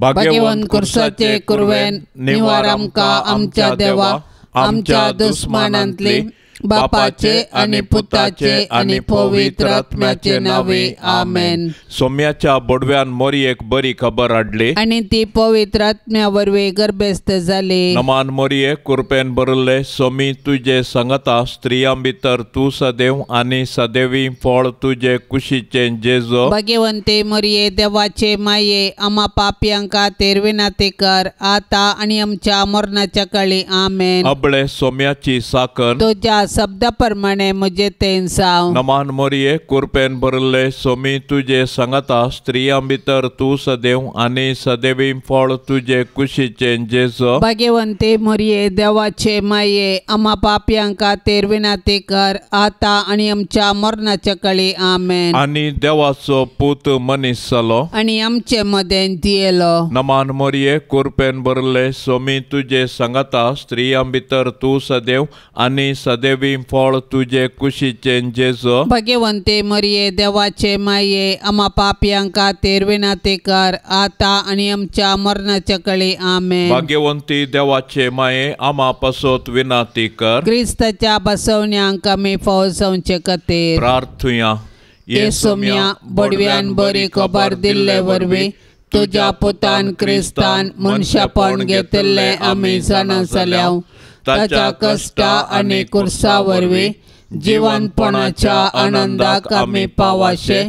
भाग्यवंत कुर्साचे कुरवेन निवार आमकां आमच्या देवा आमच्या दुस्मानांतली बापाचे आनी पुताचे आनी पवित्र आत्म्याचे नावे आमेन. सोम्याच्या बोडव्यान मोरयेक बरी खबर हाडली आनी ती पवित्र आत्म्या वरवीं गर्भस्थ जाली. नमान मोरये कुरपेन भरिल्ले सोमी तुजे संगता स्त्रियां भितर तूं सदैव आनी सदैवी फळ तुजे कुशीचें जेजो. भाग्यवंते मोरये देवाचे माये आमा पापयांक खातीर विनंती कर आतां आनी आमच्या मरणाच्या काळी आमेन. अबळे सोम्याची साकन तुज्या शब्दा प्रमाणे म्हजे तेन जावं. नमान मोरये कुरपेन भरिल्ले सोमी तुजे संगता स्त्रियां भितर तूं सदैव आनी सदैवी फळ तुजे कुशीचें जेजो. भाग्यवंते मोरये देवाचे माये आमा पापयांक खातीर विनंती कर आतां आनी आमच्या मरणाच्या काळी आमेन. आनी देवाचो पूत मनीस जालो आनी आमचे मदें दियलो. नमान मोरये कुरपेन भरिल्ले सोमी तुजे संगता स्त्रियां भितर तूं सदैव आनी सदैवी फळ तुजे कुशीचें जेजो. भाग्यवंते मोरये देवाचे माये आमा पापयांक खातीर विनंती कर आतां आनी आमच्या मरणाच्या काळी आमेन. भाग्यवंती देवाचे माये आमा पासत विनंती कर. क्रिस्ताच्या बसवण्यांक आमी फावो जावचे खातीर प्रार्थुया. येसोम्या बडव्यान बरी खबर दिल्ले वरवीं तुज्या पुतान क्रिस्तान मनशापण घेतिल्लें आमी जाणा जाल्या. ताच्या कश्टा आनी कुर्सा वरवीं जिवनपणाच्या आनंदाक आमी पावाशे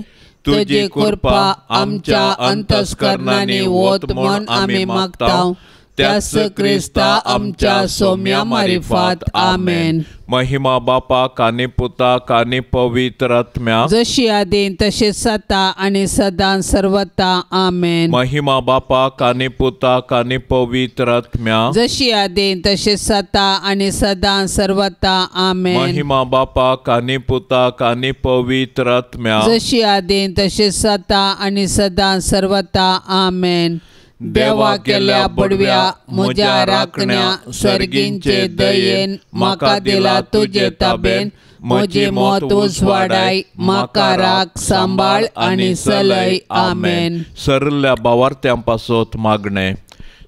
तुजी कृपा आमच्या अंतस्करणांनी वत म्हूण आमी मागता. त्याच क्रिस्ता आमच्या सोम्या मारिफात आमेन. महिमा बापाक आनी पुताक आनी पवित्र आत्म्याक जशी आदीं तशी सता आनी सदां सर्वता आमेन. महिमा बापाक आनी पुताक आनी पवित्र आत्म्याक जशी आदीं तशी सता आनी सदां सर्वता आमेन. महिमा बापाक आनी पुताक आनी पवित्र आत्म्याक जशी आदीं तशी सता आनी सदां सर्वता आमेन. देवा केल्या बडव्या म्हज्या राखण्या सर्गींचे दयेन म्हाका दिला तुजे ताबेन म्हजी मत उजवाडाय म्हाका राख सांबाळ आनी चलय आमेन. सरल्या बावार्थ्यां पासत मागणें.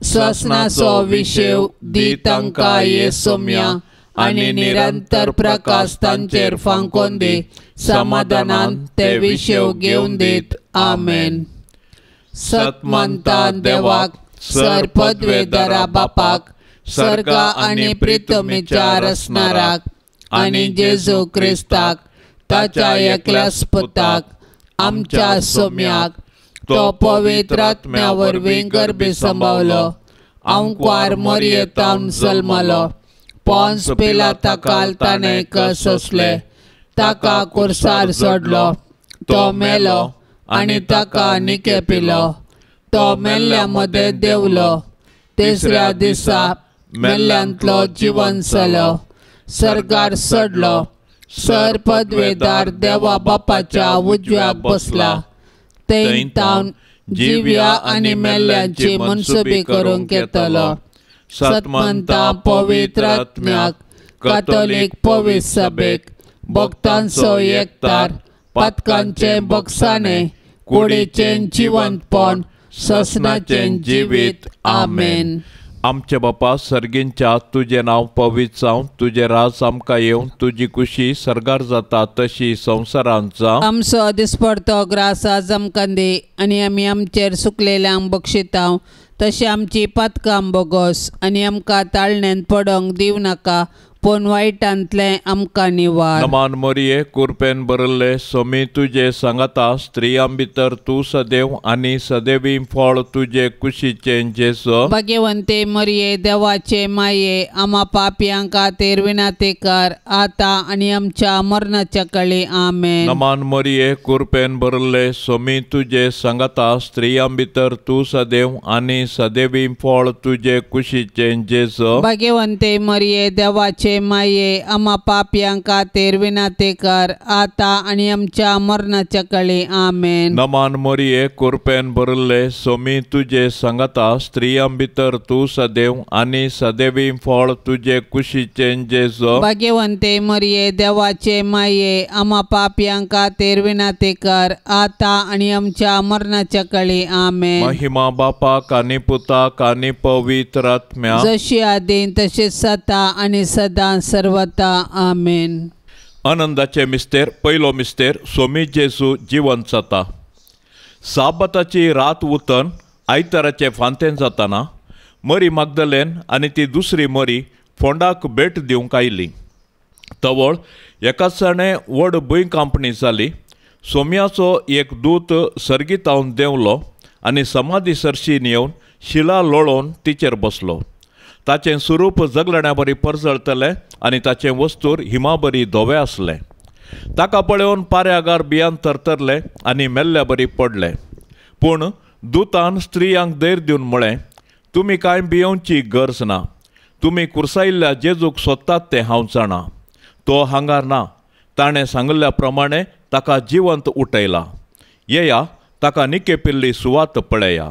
ससनाचो विशेव दी तांकां येसोम्या आनी निरंतर प्रकाश तांचेर फांकोन दी समाधानान ते विशेव घेवन दीत आमेन. सतमंता देवाक सर पदवेदारा बापाक सर्गा आनी प्रितमीच्या रचणाराक आनी जेजू क्रिस्ताक ताच्या एकल्याच पुताक आमच्या सोम्याक तो पवित्र आत्म्या वरवीं गर्भी संभावलो आंकवार मोरयेतावन जल्मलो पोन्स पिलाता काल ताणें कसोसले ताका कुर्सार सोडलो तो मेलो आनी ताका निके पिलो तो मेल्ल्या मदें देंवलो तिसऱ्या दिसा मेल्ल्यांतलो जिवन जालो सर्गार चडलो सर पदवेदार देवा बापाच्या उजव्याक बसला थंय तावन जिव्या आनी मेल्ल्यांची मनसुबी करूंक येतलो. सतमंता पवित्र आत्म्याक कातोलीक पवित्र सभेक भक्तांचो एकतार पातकांचें बक्षाणें कुडीचें जिवंतपण ससनाचें जिवीत आमेन. आमचे बापा सर्गींच्या तुजें नांव पवित्र जावं तुजें राज आमकां येवं तुजी कुशी सर्गार जाता तशी संवसारांत जावं. आमचो दिसपडतो ग्रास आज आमकां दी आनी आमी आमचेर सुकलेल्यांक बक्षितांव तशें आमची पातकां बोगोस आनी आमकां ताळण्यांत पडोंक दिवं नाका पूण वायटांतलें आमकां निवार. नमान मोरये कुरपेन भरिल्ले सोमी तुजे सांगाता स्त्रियां भितर तूं सदैव आनी सदैवी फळ तुजे कुशीचें जेजो. भाग्यवंते मोरये देवाचे माये आमा पापयां खातीर विनंती कर आतां आनी आमच्या मरणाच्या काळी आमेन. नमान मोरये कुरपेन भरिल्ले सोमी तुजे सांगाता स्त्रियां भितर तूं सदैव आनी सदैवी फळ तुजे कुशीचें जेजो. भाग्यवंते मोरये देवाचे देवाचे माये आमा पापयां खातीर विनंती कर आता आनी आमच्या मरणाच्या कळी आमेन। नमान मरिये कुरपेन भरिल्ले सोमी तुजे सांगाता स्त्रियां भितर तूं सदैव आनी सदैवी फळ तुजे कुशीचें जेजू। भाग्यवंते मरिये देवाचे माये आमा पापयां खातीर विनंती कर आता आनी आमच्या मरणाच्या कळी आमेन। महिमा बापाक आनी पुताक आनी पवित्र आत्म्याक जशी आदीन तशीच सदा आनी सदां सर्वता आमेन। आनंदाचे मिस्तेर पयलो मिस्तेर सोमी जेजू जिवंत जाता। साबाताची रात उतन आयताराचे फांतेन जाताना मरी मागदलेन आनी ती दुसरी मरी फोंडाक भेट दिवंक आयली। तवळ एकाच जाणें व्हड भूंयकांपणी जाली। सोम्याचो एक दूत सर्गीतावन देंवलो आनी समाधी सरशीन येवन शिला लोळोवन तिचेर बसलो। ताचें स्वरूप जगलण्या बरी परजळतलें आनी ताचें वस्तूर हिमा बरी धवें आसलें। ताका पळोवन पाऱ्यागार बियान थरथरले आनी मेल्ल्या बरी पडले। पूण दुतान स्त्रियांक धैर्य दिवन म्हळें, तुमी कांय भियोवची गरज ना। तुमी कुर्सायिल्ल्या जेजूक सोदतात तें हांव जाणा। तो हांगार ना। ताणें सांगिल्ल्या प्रमाणे ताका जिवंत उठयला। येया ताका निकेपिल्ली सुवात पळया।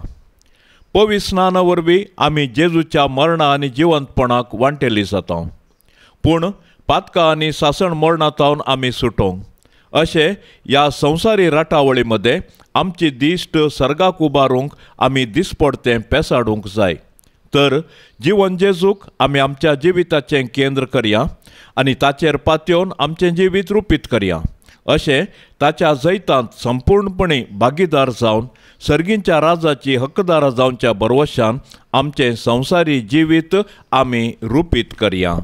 पवित्र स्नाना वरवीं आमी जेजूच्या मरणा आनी जिवंतपणाक वांटेली जाता। पूण पातकां आनी सासण मरणांत आमी सुटोंक अशें ह्या संवसारी राटावळी मदें आमची दिश्ट सर्गाक उबारूंक आमी दिसपडतें पेसाडूंक जाय। तर जिवन जेजूक आमी आमच्या जिविताचें केंद्र करया आनी ताचेर पातयेवन आमचें जिवीत रुपीत करया। अशें ताच्या जैतांत संपूर्णपणी भागीदार जावन सर्गींच्या राजाची हक्कदारा जावच्या भरवशान आमचें संवसारी जिवीत आमी रुपीत करया।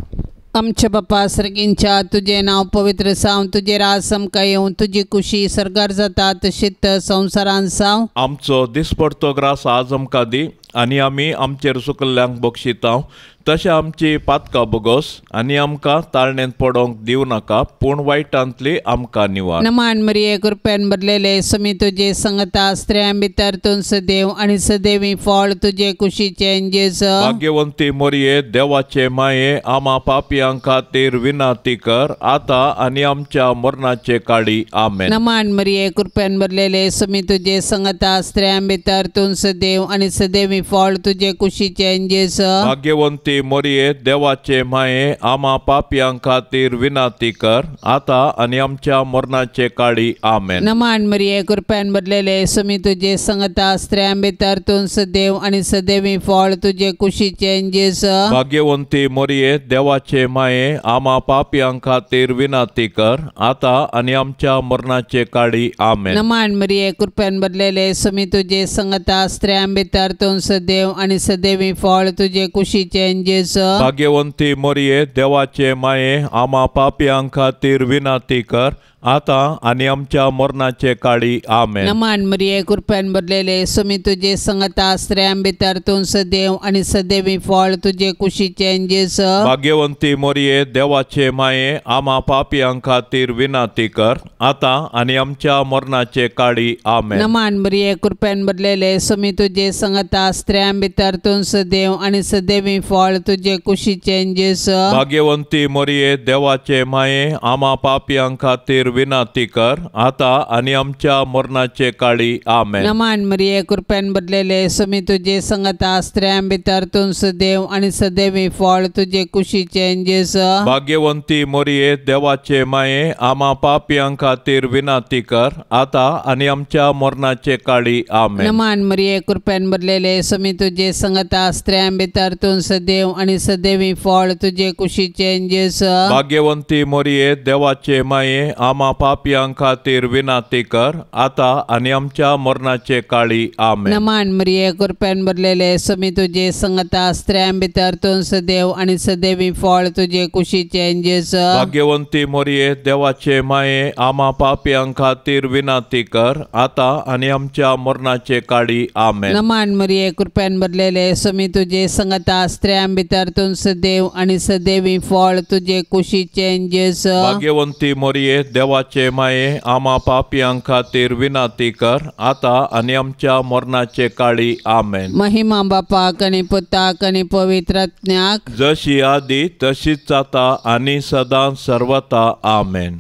आमच्या बापा सर्गींच्या तुजें नांव पवित्र जावं, तुजें राज आमकां येवं, तुजी कुशी सर्गार जाता तशीच संवसारांत जावं। आमचो दिसपडतो ग्रास आज आमकां दी आनी आमी आमचेर चुकल्ल्यांक बक्षितांव तशें आमची पातकां बोगोस आनी आमकां ताळणेंत पडोवंक दिवं नाका, पूण वायटांतली आमकां निवार। नमान मरिये कृपेन भरलेले समी तुजे संगता स्त्रियां भितर तूं सदैव आनी सदैवी फळ तुजे कुशीचें जेजू। भाग्यवंती मरिये देवाचे माये आमा पापयां खातीर विनंती कर आता आनी आमच्या मरणाचे काळी आमेन। नमान मरिये कृपेन भरलेले समी तुजे संगता स्त्रियां भितर तूं सदैव आनी सदैवी फळ तुजे कुशीचें जेजू। भाग्यवंती मरिये देवाचे माये आमा पापयां खातीर विनंती कर आता आनी आमच्या मरणाचे काळी आमेन। नमान मरिये कृपेन भरलेले समी तुजे संगता स्त्रियां भितर तूं सदैव आनी सदैवी फळ तुजे कुशीचें जेजू। भाग्यवंती मरिये देवाचे माये आमा पापयां खातीर विनंती कर आता आनी आमच्या मरणाचे काळी आमेन। नमान मरिये कृपेन भरलेले समी तुजे संगता स्त्रियां भितर तूं सदैव आनी सदैवी फळ तुजे कुशीचें जेजू। भाग्यवंती मरिये देवाचे माये आमा पापयां खातीर विनंती कर आता आनी आमच्या मरणाचे काळी आमेन। नमान मरिये कृपेन भरलेले समी तुजे संगता स्त्रियां भितर तूं सदैव आनी सदैवी फळ तुजे कुशीचें जेजू। भाग्यवंती मरिये देवाचे माये आमा पापयां खातीर विनंती कर आता आनी आमच्या मरणाचे काळी आमेन। नमान मरिये कृपेन भरलेले समी तुजे संगता स्त्रियां भितर तूं सदैव आनी सदैवी फळ तुजे कुशीचें जेजू। भाग्यवंती मरिये देवाचे माये आमा पापयां खातीर विनंती कर आता आनी आमच्या मरणाचे काळी आमेन। नमान मरिये कृपेन भरलेले समी तुजे संगता स्त्रियां भितर तूं सदैव आनी सदैवी फळ तुजे कुशीचें जेजू। भाग्यवंती मरिये देवाचे माये आमा पापयां खातीर विनंती कर आता आनी आमच्या मरणाचे काळी आमेन। नमान मरिये कृपेन भरलेले समी तुजे संगता स्त्रियां भितर तूं सदैव आनी सदैवी फळ तुजे कुशीचें जेजू। भाग्यवंती मरिये देवाचे माये आमा पापयां खातीर विनंती कर आता आनी आमच्या मरणाचे काळी आमेन। नमान मरिये कृपेन भरलेले समी तुजे संगता स्त्रियां भितर तूं सदैव आनी सदैवी फळ तुजे कुशीचें जेजू। भाग्यवंती मरिये देवाचे माये आमा पापयां खातीर विनंती कर आता आनी आमच्या मरणाचे काळी आमेन। नमान मरिये कृपेन भरलेले समी तुजे संगता स्त्रियां भितर तूं सदैव आनी सदैवी फळ तुजे कुशीचें जेजू। भाग्यवंती मरिये देवाचे देवाचे माये आमा पापयां खातीर विनंती कर आतां आनी आमच्या मरणाचे काळी. आमेन. महिमा बापाक आनी पुताक आनी पवित्र आत्म्याक, जशी आदी तशीच जाता आनी सदां सर्वता. आमेन.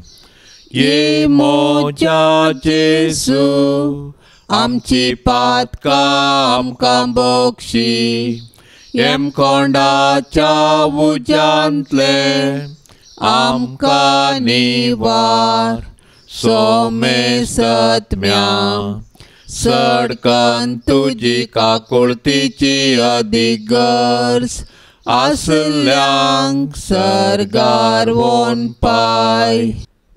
ये मोजा जेसू आमची पातकां आमकां बक्षी, येमकोंडाच्या उज्यांतले आमकां निवार, सोमेसत्म्या सडकन तुजी काकुळतीची अदीक गरज आसल्यांक सर्गार वोन पाय.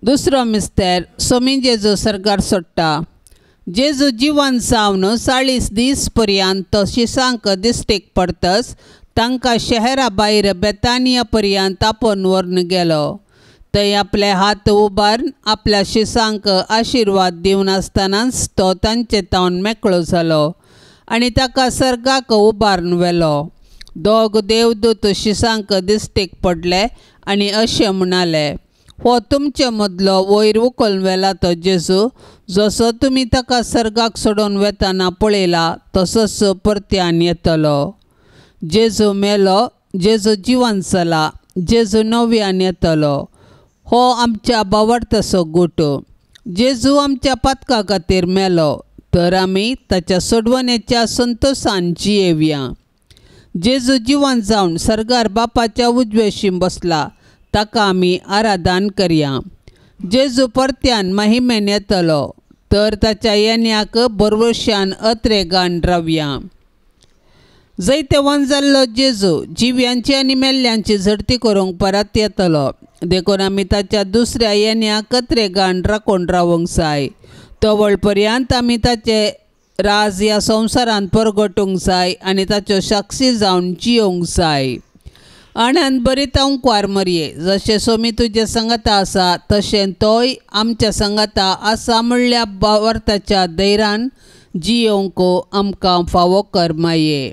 दुसरो मिस्तेर सोमी जेजू सर्गार सोडटा. जेजू जिवन जावन 40 दीस पर्यंत तो शिसांक दिश्टीक पडतच तांकां शहरा भायर बेतानिया पर्यंत आपोवन व्हरून गेलो. थंय आपले हात उबारून आपल्या शिसांक आशिर्वाद दिवन आसतनाच तो तांचे तावन मेकळो जालो आनी ताका सर्गाक उबारून व्हेलो. दोग देवदूत शिसांक दिश्टीक पडले आनी अशें म्हणाले, हो तुमचे मदलो वयर उखलून व्हेला तो जेजू, जसो तुमी ताका सर्गाक सोडून वेताना पळयला तसोच परत्यान येतलो. जेजू मेलो, जेजू जिवन जाला, जेजू नव्यान येतलो. हो आमच्या बावडताचो गुट. जेजू आमच्या पातका खातीर मेलो तर आमी ताच्या सोडवणेच्या संतोशान जियेवया. जेजू जिवन जावन सर्गार बापाच्या उजवेशीं बसला, ताका आमी आराधन करया. जेजू परत्यान महिमेन येतलो तर ताच्या येण्याक बरवशान अत्रेगान रावया. जैतवान जाल्लो जेजू जिव्यांची आनी मेल्ल्यांची झडती करूंक परत येतलो, देखून आमी ताच्या दुसऱ्या येण्याक अत्रेगान राखून रावंक जाय. तवळ पर्यंत आमी ताचे राज ह्या संवसारांत परगटूंक जाय आनी ताच्यो साक्षी जावन जियोंक जाय. आनंद बरीत अंकवार मरये, जशें सोमी तुजे संगता आसा तशें तोय आमच्या संगता आसा म्हणल्या बावर्ताच्या धैर्यान जियोंक आमकां फावो कर माये.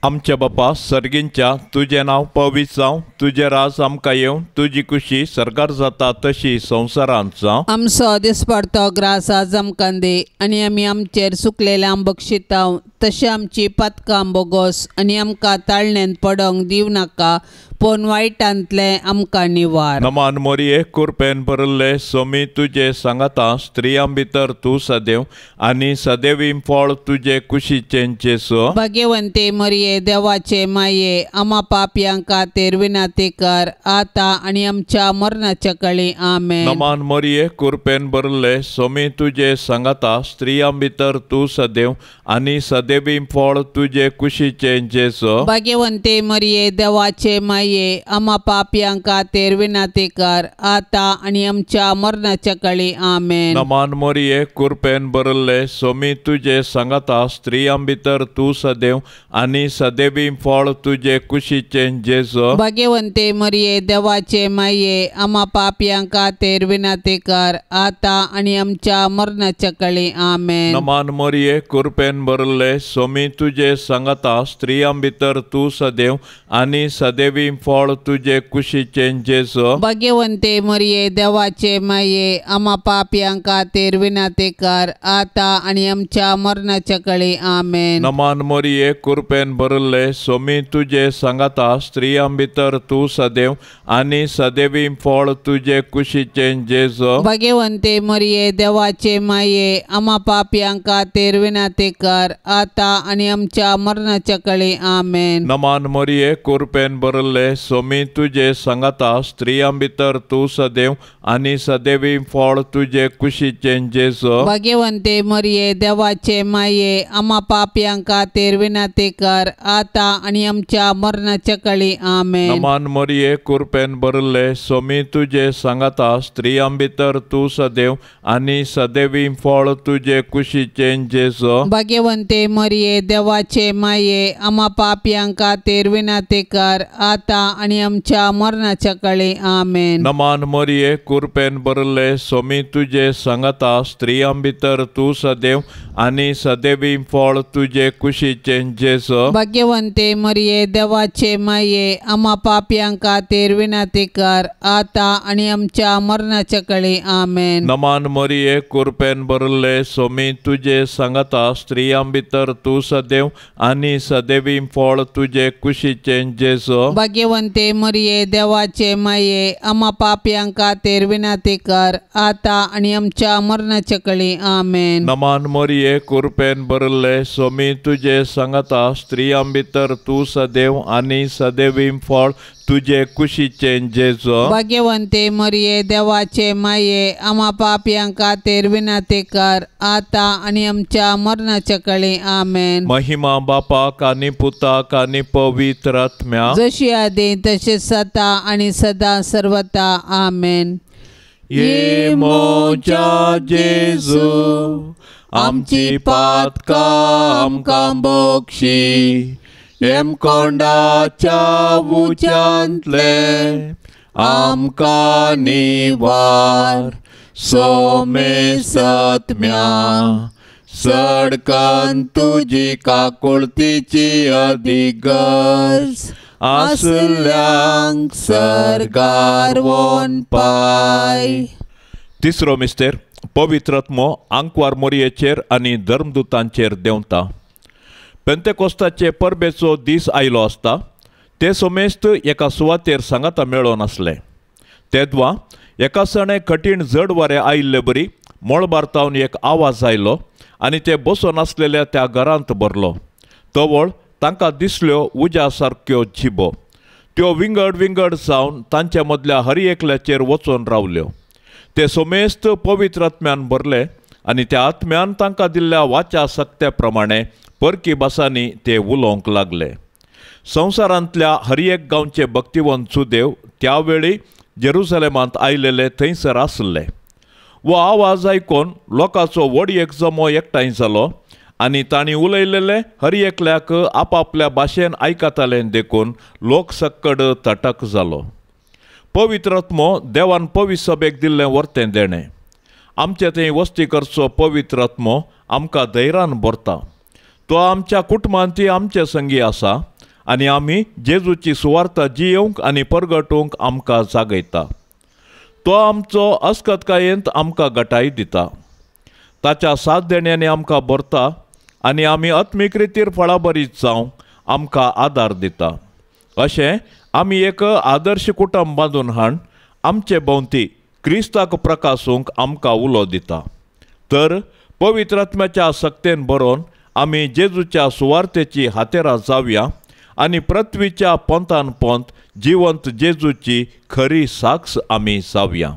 आमच्या बापा सर्गींच्या, तुजें नांव पवित्र जावं, तुजें राज आमकां येवं, तुजी खुशी सर्गार जाता तशी संवसारांत जावं. आमचो दिसपडतो ग्रास आज आमकां दी आनी आमी आमचेर सुकलेल्या बक्षिताव तशें आमची पातकां बोगोस आनी आमकां ताळणेंत पडोंक दिवं नाका, पूण वायटांतलें आमकां निवार. नमान मोरये, कुरपेन भरिल्ले सोमी तुजे सांगाता, स्त्रियां भितर तूं सदैव आनी सदैवी फळ तुजे कुशीचें जेजू. भाग्यवंती मरये, देवाचे माये, आमा पापयां खातीर विनंती कर आतां आनी आमच्या मरणाच्या काळी. आमेन. नमान मोरये, कुरपेन भरिल्ले सोमी तुजे सांगाता, स्त्रियां भितर तूं सदैव आनी सदैवी फळ तुजे कुशीचें जेजू. भाग्यवंती मरये, देवाचे माये, आमा पापयां खातीर विनंती कर आतां आनी आमच्या मरणाच्या काळी. आमेन. नमान मोरये, कुरपेन भरिल्ले सोमी तुजे सांगाता, स्त्रियां भितर तूं सदैव आनी सदैवी फळ तुजे कुशीचें जेजू. भाग्यवंती मरये, देवाचे माये, आमा पापयां खातीर विनंती कर आतां आनी आमच्या मरणाच्या काळी. आमेन. नमान मोरये, कुरपेन भरिल्ले सोमी तुजे सांगाता, स्त्रियां भितर तूं सदैव आनी सदैवी फळ तुजे कुशीचें जेजू. भाग्यवंती मरये, देवाचे माये, आमा पापयां खातीर विनंती कर आतां आनी आमच्या मरणाच्या काळी. आमेन. नमान मोरये, कुरपेन भरिल्ले सोमी तुजे सांगाता, स्त्रियां भितर तूं सदैव आनी सदैवी फळ तुजे कुशीचें जेजू. भाग्यवंती मरये, देवाचे माये, आमा पापयां खातीर विनंती कर आतां आनी आमच्या मरणाच्या काळी. आमेन. नमान मोरये, कुरपेन भरिल्ले सोमी तुजे सांगाता, स्त्रियां भितर तूं सदैव आनी सदैवी फळ तुजे कुशीचें जेजू. भाग्यवंती मरये, देवाचे माये, आमा पापयां खातीर विनंती कर आतां आनी आमच्या मरणाच्या काळी. आमेन. नमान मोरये, कुरपेन भरिल्ले सोमी तुजे सांगाता, स्त्रियां भितर तूं सदैव आनी सदैवी फळ तुजे कुशीचें जेजू. भाग्यवंती मरये, देवाचे माये, आमा पापयां खातीर विनंती कर आतां आतां आनी आमच्या मरणाच्या काळी आमेन. नमान मरिये कुरपेन भरले सोमी तुजे सांगाता स्त्रियां भितर तूं सदैव आनी सदैवी फळ तुजे कुशीचें जेजू. भाग्यवंते मरिये देवाचे माये आम्हा पापयां खातीर विनंती कर आतां आनी आमच्या मरणाच्या काळी आमेन. नमान मरिये कुरपेन भरले सोमी तुजे सांगाता स्त्रियां भितर तूं सदैव आनी सदैवी फळ तुजे कुशीचें जेजू. भाग्यवंते मरिये देवाचे माये आम्हा पापयां खातीर विनंती कर आतां आनी आमच्या मरणाच्या काळी आमेन. नमान मरिये कुरपेन भरले सोमी तुजे सांगाता स्त्रियां भितर तूं सदैव आनी सदैवी फळ तुजे कुशीचें जेजू. भाग्यवंते मरिये देवाचे माये आम्हा पापयां खातीर विनंती कर आतां आनी आमच्या मरणाच्या काळी आमेन. महिमा बापाक आनी पुताक आनी पवित्र आत्म्याक, जशी आदी तशीच आतां आनी सदां सर्वता आमेन. ये म्हज्या जेजू आमची पातकां आमकां बक्षी हेमकोंडाच्या उज्यांतले आमकां निवार सोमे सत्म्या सडकन तुजी काकुळतीची अदीक गरज आसल्यांक सर्गार वोन पाय. तिसरो मिस्तेर पवित्र आत्मो आंकवार मोरयेचेर आनी धर्मदूतांचेर देंवता. पेंतेकोस्ताचे परबेचो दीस आयलो आसता ते सोमेस्त एका सुवातेर सांगाता मेळोन आसले. तेदवा एका सणे कठीण जड वारें आयिल्ले बरी मळबार तावन एक आवाज आयलो आनी ते बसून आसलेल्या त्या घरांत भरलो. तवळ तांकां दिसल्यो उज्या सारक्यो जिबो, त्यो विंगड विंगड जावन तांच्या मदल्या हर एकल्याचेर वचून रावल्यो. ते सोमेस्त पवित्र आत्म्यान भरले आनी त्या आत्म्यान तांकां दिल्ल्या वाच्या सक्त्या प्रमाणे परकी भासांनी ते उलोवंक लागले. संवसारांतल्या हर एक गांवचे भक्तिवंत सुदेव त्या वेळी जेरुसलेमांत आयलेले थंयसर आसले. वो आवाज आयकून लोकांचो व्हड एक जमो एकठांय जालो आनी तांणी उलयलेले हर एकल्याक आपापल्या भाशेन आयकताले देखून लोक सक्कड तटक जालो. पवित्र आत्मो देवान पवित्र सभेक दिल्लें वर्तें देणें. आमचे थंय वस्ती करचो पवित्र आत्मो आमकां धैर्यान भरता. तो आमच्या कुटुंबांत आमचे संगी आसा आनी आमी जेजूची सुवार्ता जियोवंक आनी परगटूंक आमकां जागयता. तो आमचो अस्कतकायेंत आमकां गटाय दिता. ताच्या साथ देण्यांनी आमकां भरता आनी आमी आत्मीक रितीर फळाबरीत जावंक आमकां आदार दिता. अशें आमी एक आदर्श कुटुंब बांदून हाण आमचे भोंवती क्रिस्ताक प्रकासूंक आमकां उलो दिता. तर पवित्र आत्म्याच्या सक्तेन बरोवन आमी जेजूच्या सुवार्तेची हातेरां जावया आनी पृथ्वीच्या पोंतान पोंत जिवंत जेजूची खरी साक्ष आमी जावया.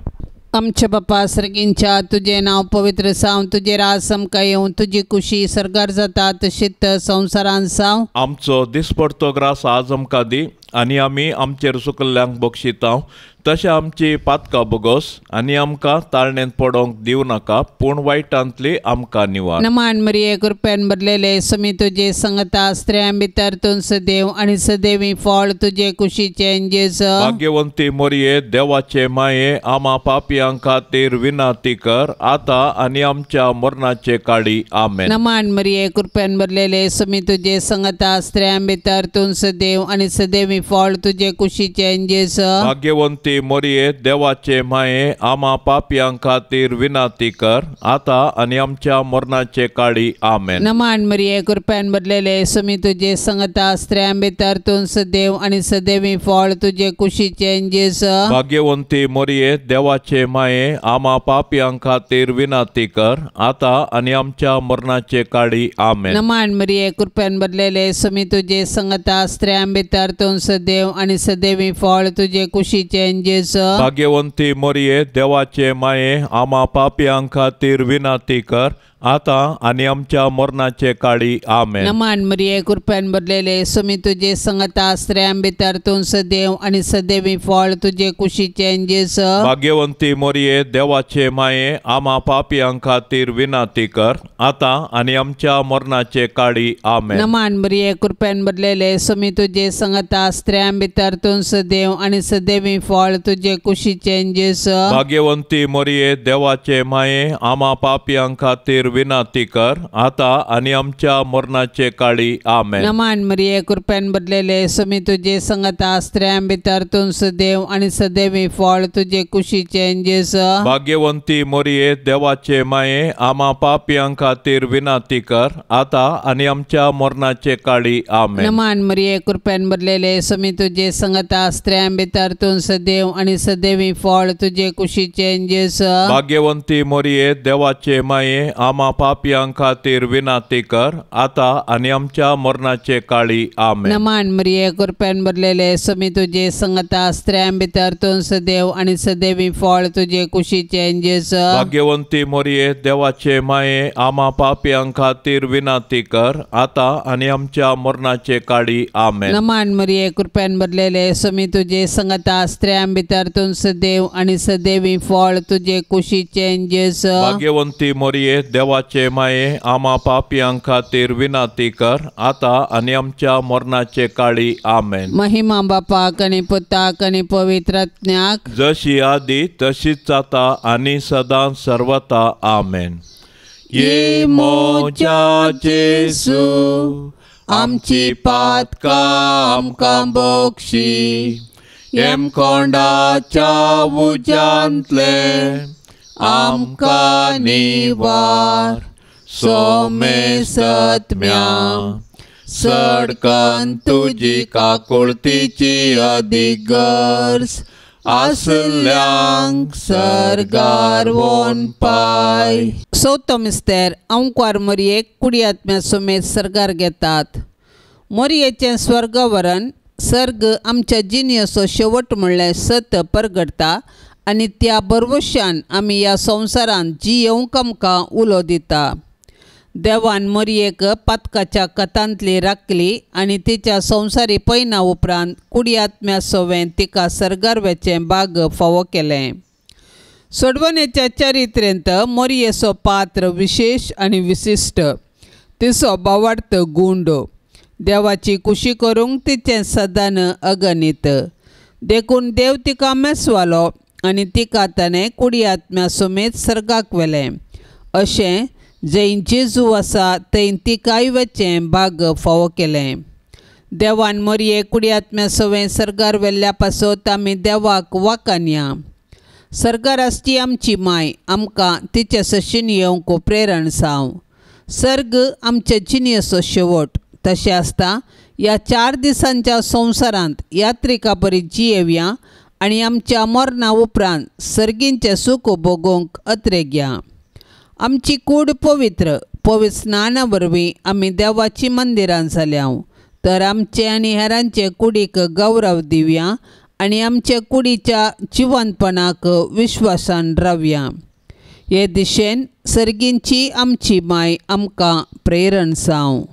आमच्या बापा सर्गींच्या तुजें नांव पवित्र जावं, तुजें राज आमकां येवं, तुजी कुशी सर्गार जाता तशीच संवसारांत जावं. आमचो दिसपडतो ग्रास आज आमकां दी आनी आमी आमचेर सुकल्ल्यांक बक्षितांव तशें आमची पातकां बोगोस आनी आमकां ताळणेंत पडोवंक दिवं नाका पूण वायटांतली आमकां निवार. नमान मरिये कृपेन भरलेले समी तुजे संगता स्त्रियां भितर तूं सदैव आनी सदैवी फळ तुजे कुशीचें जेजू. भाग्यवंती मरिये देवाचे माये आमा पापयां खातीर विनंती कर आतां आनी आमच्या मरणाचे काळी आमेन. नमान मरिये कृपेन भरलेले समी तुजे संगता स्त्रियां भितर तूं सदैव आनी सदैवी फळ तुजे कुशीचें जेजू. भाग्यवंती मरिये देवाचे माये आमा पापयां खातीर विनंती कर आतां आनी आमच्या मरणाचे काळी आमेन. नमान मरिये कृपेन भरलेले समी तुजे संगता स्त्रियां भितर तूं सदैव आनी सदैवी फळ तुजे कुशीचें जेजू. भाग्यवंती मरिये देवाचे माये आमा पापयां खातीर विनंती कर आतां आनी आमच्या मरणाचे काळी आमेन. नमान मरिये कृपेन भरलेले समी तुजे संगता स्त्रियां भितर तूं सदैव आनी सदैवी फळ तुजे कुशीचें जेजू. भाग्यवंती मरिये देवाचे माये आमा पापयां खातीर विनंती कर आतां आनी आमच्या मरणाचे काळी आमेन। नमान मरिये कृपेन भरलेले स्वामी तुजे संगता, स्त्रियां भितर तूं सदैव आनी सदैवी फळ तुजे कुशीचें जेजू। भाग्यवंती मोरये देवाचे माये आमा पापयां खातीर विनंती कर आतां आनी आमच्या मरणाचे काळी आमेन। नमान मरिये कृपेन भरलेले स्वामी तुजे संगता, स्त्रियां भितर तूं सदैव आनी सदैवी फळ तुजे कुशीचें जेजू। भाग्यवंती मोरये देवाचे माये आमा पापयां खातीर विनंती कर आतां आनी आमच्या मरणाचे काळी आमेन। नमान मरिये कृपेन भरलेले स्वामी तुजे संगता, स्त्रियां भितर तूं सदैव आनी सदैवी फळ तुजे कुशीचें जेजू। भाग्यवंती मोरये देवाचे माये आमा पापयां खातीर विनंती कर आतां आनी आमच्या मरणाचे काळी आमेन। नमान मरिये कृपेन भरलेले स्वामी तुजे संगता, स्त्रियां भितर तूं सदैव आनी सदैवी फळ तुजे कुशीचें जेजू। भाग्यवंती मोरये देवाचे माये आमा पापयां खातीर विनंती कर आतां आनी आमच्या मरणाचे काळी आमेन। नमान मरिये कृपेन भरलेले स्वामी तुजे संगता, स्त्रियां भितर तूं सदैव आनी सदैवी फळ तुजे कुशीचें जेजू। भाग्यवंती मोरये देवाचे माये आमा पापयां खातीर विनंती कर आतां आनी आमच्या मरणाचे काळी आमेन। नमान मरिये कृपेन भरलेले स्वामी तुजे संगता, स्त्रियां भितर तूं सदैव आनी सदैवी फळ तुजे कुशीचें जेजू। भाग्यवंती मोरये देवाचे माये आमा पापयां खातीर विनंती कर आतां आनी आमच्या मरणाचे काळी आमेन। महिमा बापाक आनी पुताक आनी पवित्र आत्म्याक, जशी आदी तशीच आतां आनी सदां सर्वता आमेन। ये मोजा जेसू आमची पातकां आमकां बक्षी, येमकोंडाच्या उज्यांतले आमकां निवार, सोमे सत्म्या सडकन तुजी काकुळतीची अदीक गरज आसल्यांक सर्गार वोन पाय। चवथो मिस्तेर अंकुर मोरयेक कुडी आत्म्या समेत सर्गार घेतात। मोरयेचें स्वर्गवरण सर्ग आमच्या जिणेचो शेवट म्हणल्यार सत परगडटा आनी त्या भरवशान आमी ह्या संवसारांत जियेवंक आमकां उलो दिता। देवान मोरयेक पातकाच्या कथांतली राखली आनी तिच्या संवसारी पयना उपरांत कुडी आत्म्या सवें तिका सर्गार वचें भाग फावो केलें। सोडवणेच्या चरित्रेंत मोरयेचो पात्र विशेश आनी विशिश्ट, तिचो भावार्थ गुंड, देवाची कुशी करूंक तिचें सदान अगणीत, देखून देव तिका मेसवालो आनी तिका ताणें कुडी आत्म्या समेत सर्गाक व्हेलें। अशें जंय जेजू आसा थंय तिकाय वचें भाग फावो केलें। देवान मोरये कुडी आत्म्या सवें सर्गार व्हेल्ल्या पासत आमी देवाक वाकानया। सर्गार आसची आमची माय आमकां तिचे सशीन येवंक प्रेरण जावं। सर्ग आमचे जिणेचो शेवट तशें आसता ह्या 4 दिसांच्या संवसारांत यात्रिका बरी जियेवया आनी आमच्या मरणा उपरांत सर्गींचें सूख भोगोवंक अत्रेगया। आमची कूड पवित्र पवित्र स्नाना वरवीं आमी देवाची मंदिरां जाल्या, तर आमचे आनी हेरांचे कुडीक गौरव दिवया आनी आमचे कुडीच्या जिवंतपणाक विश्वासान रावया। हे दिशेन सर्गींची आमची माय आमकां प्रेरण जावं।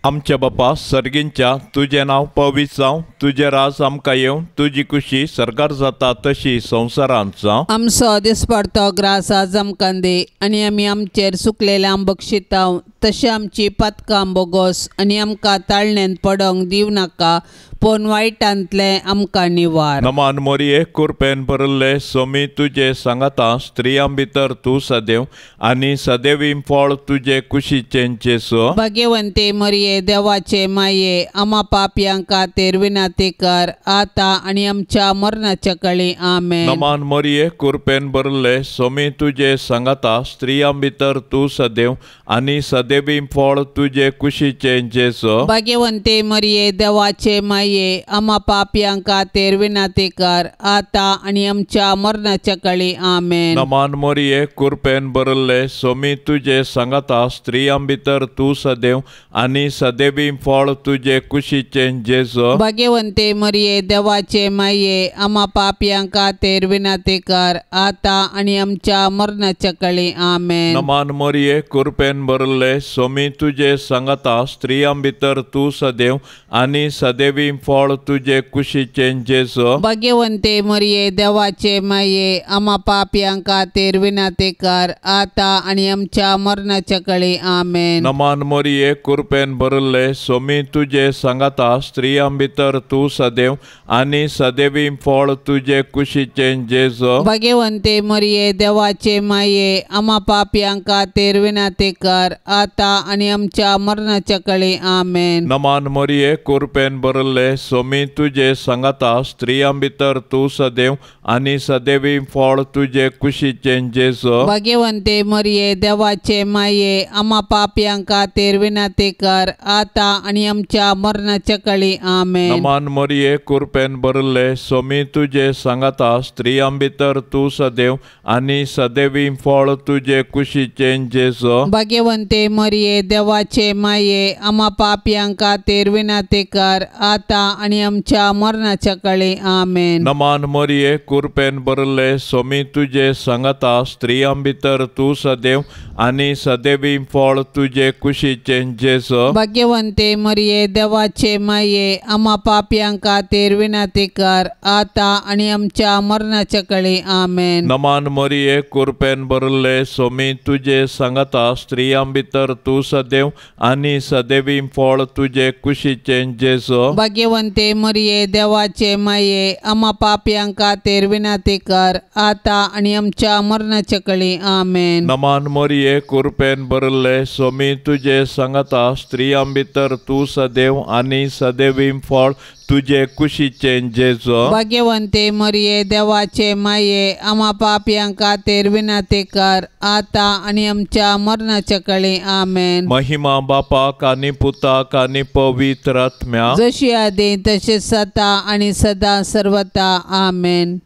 आमच्या बापा सर्गींच्या तुजें नांव पवित्र जावं, तुजें राज आमकां येवं, तुजी कुशी सर्गार जाता तशी संवसारांत जावं। आमचो दिसपडतो ग्रास आज आमकां दी आनी आमी आमचेर सुकलेल्या बक्षिताव तशें आमची पातकां बोगोस आनी आमकां ताळणेंत पडोंक दिवं नाका, पूण वायटांतलें आमकां निवार। नमान मोरये कुरपेन भरिल्ले स्वामी तुजे सांगाता, स्त्रियां भितर तूं सदैव आनी सदैवी फळ तुजे कुशीचें जेजू। भाग्यवंती मोरये देवाचे माये आमा पापयां खातीर विनंती कर आतां आनी आमच्या मरणाच्या काळी आमेन। नमान मोरये कुरपेन भरिल्ले स्वामी तुजे सांगाता, स्त्रियां भितर तूं सदैव आनी सदैव सदेवी फळ तुजे कुशीचें जेजू। भाग्यवंते मरिये देवाचे माये आमा पापयां खातीर विनंती कर आता आनी आमच्या मरणाच्या काळी आमेन। नमान मरिये कृपेन भरिल्ले स्वामी तुजे सांगाता स्त्रियां भितर तूं सदैव आनी सदैवी फळ तुजे कुशीचें जेजू। भाग्यवंते मरिये देवाचे माये आमा पापयां खातीर विनंती कर आता आनी आमच्या मरणाच्या काळी आमेन। नमान मरिये कृपेन भरिल्ले स्वामी तुजे सांगाता स्त्रियां भितर तूं सदैव आनी सदैवी फळ तुजे कुशीचें जेजू। भाग्यवंते मरिये देवाचे माये आमा पापयां खातीर विनंती कर आता आनी आमच्या मरणाच्या काळी आमेन। नमान मरिये कृपेन भरिल्ले स्वामी तुजे सांगाता स्त्रियां भितर तूं सदैव आनी सदैवी फळ तुजे कुशीचें जेजू। भाग्यवंते मरिये देवाचे माये आमा पापयां खातीर विनंती कर आता आनी आमच्या मरणाच्या काळी आमेन। नमान मरिये कृपेन भरिल्ले स्वामी तुजे सांगाता स्त्रियां भितर तूं सदैव आनी सदैवी फळ तुजे कुशीचें जेजू। भाग्यवंते मरिये देवाचे माये आमा पापयां खातीर विनंती कर आता आनी आमच्या मरणाच्या काळी आमेन। नमान मरिये कृपेन भरिल्ले स्वामी तुजे सांगाता स्त्रियां भितर तूं सदैव आनी सदैवी फळ तुजे कुशीचें जेजू। भाग्यवंते मरिये देवाचे माये आमा पापयां खातीर विनंती कर आता आनी आमच्या मरणाच्या काळी आमेन। नमान मरिये कृपेन भरिल्ले स्वामी तुजे सांगाता स्त्रियां भितर तूं सदैव आनी सदैवी फळ तुजे कुशीचें जेजू। भाग्यवंते मरिये देवाचे माये आमा पापयां खातीर विनंती कर आता आनी आमच्या मरणाच्या काळी आमेन। नमान मरिये कृपेन भरिल्ले स्वामी तुजे सांगाता स्त्रियां भितर तूं सदैव आनी सदैवी फळ तुजे कुशीचें जेजू। भाग्यवंते मरिये देवाचे माये आमा पापयां खातीर विनंती कर आता आनी आमच्या मरणाच्या काळी आमेन। नमान मरिये कृपेन भरिल्ले स्वामी तुजे सांगाता स्त्रियां भितर तूं सदैव आनी सदैवी फळ तुजे कुशीचें जेजू। भाग्यवंते मरिये देवाचे माये आमा पापयां खातीर विनंती कर आता आनी आमच्या मरणाच्या काळी आमेन। महिमा बापाक आनी पुताक आनी पवित्र आत्म्याक, जशी आदी तशी सदा आनी सदा सर्वता आमेन।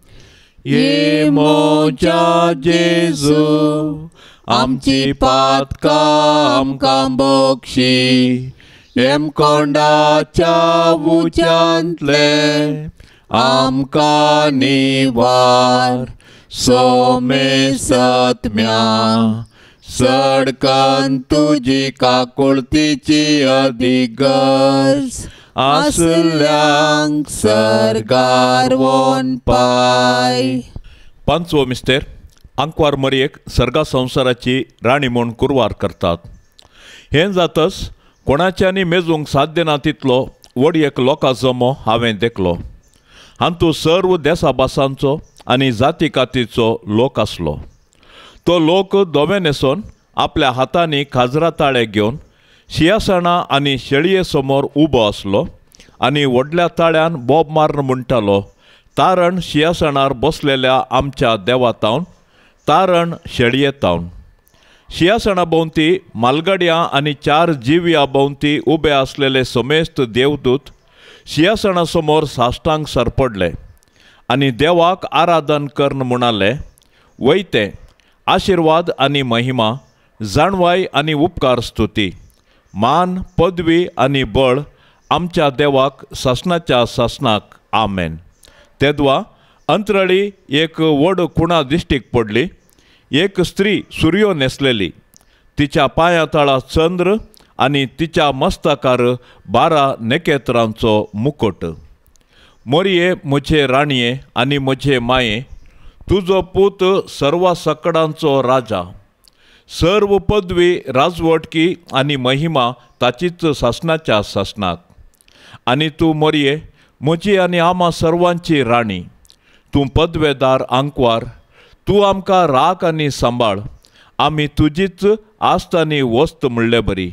ये म्हज्या जेजू आमची पातकां आमकां बक्षी, हेमकोंडाच्या उज्यांतले आमकां निवार, सोमेसत्म्या सडकन तुजी काकुळतीची अदीक गरज आसल्यांक सर्गार वोन पाय। पांचवो मिस्तेर आंकवार मरयेक सर्गा संवसाराची राणी म्हूण कुरवार करतात। हें जातच कोणाच्यानी मेजूंक साध्य ना तितलो व्हड एक लोकां जमो हांवें देखलो। हातूंत सर्व देसा भासांचो आनी जाती कातीचो लोक आसलो। तो लोक दोवे न्हेसोन आपल्या हातांनी खाजरा ताळे घेवन शियासणां आनी शेळये समोर उबो आसलो आनी व्हडल्या ताळ्यान बोब मारून म्हणटालो, तारण शियासणार बसलेल्या आमच्या देवा तावन, तारण शेळये तावन। शियासणा भोंवती मालगड्यां आनी चार जिव्या भोंवती उबे आसलेले समेस्त देवदूत शियासणा समोर साश्टांग सरपडले आनी देवाक आराधन करून म्हणाले, वयते आशिर्वाद आनी महिमा, जाणवाय आनी उपकार स्तुती, मान पदवी आनी बळ आमच्या देवाक सासणाच्या सासणाक आमेन। तेदवा अंतराळी एक व्हड खुणा दिश्टीक पडली। एक स्त्री सुर्यो न्हेसलेली, तिच्या पांया तळा चंद्र आनी तिच्या मस्तकार 12 नखेत्रांचो मुकुट। मोरये म्हजे राणये आनी म्हजे माये, तुजो पूत सर्व सकडांचो राजा, सर्व पदवी राजवटकी आनी महिमा ताचीच सासणाच्या सासणाक। आनी तूं मोरये म्हजी आनी आमा सर्वांची राणी, तूं पदवेदार आंकवार, तूं आमकां राख आनी सांबाळ, आमी तुजीच आस्त आनी वस्त म्हणले बरी।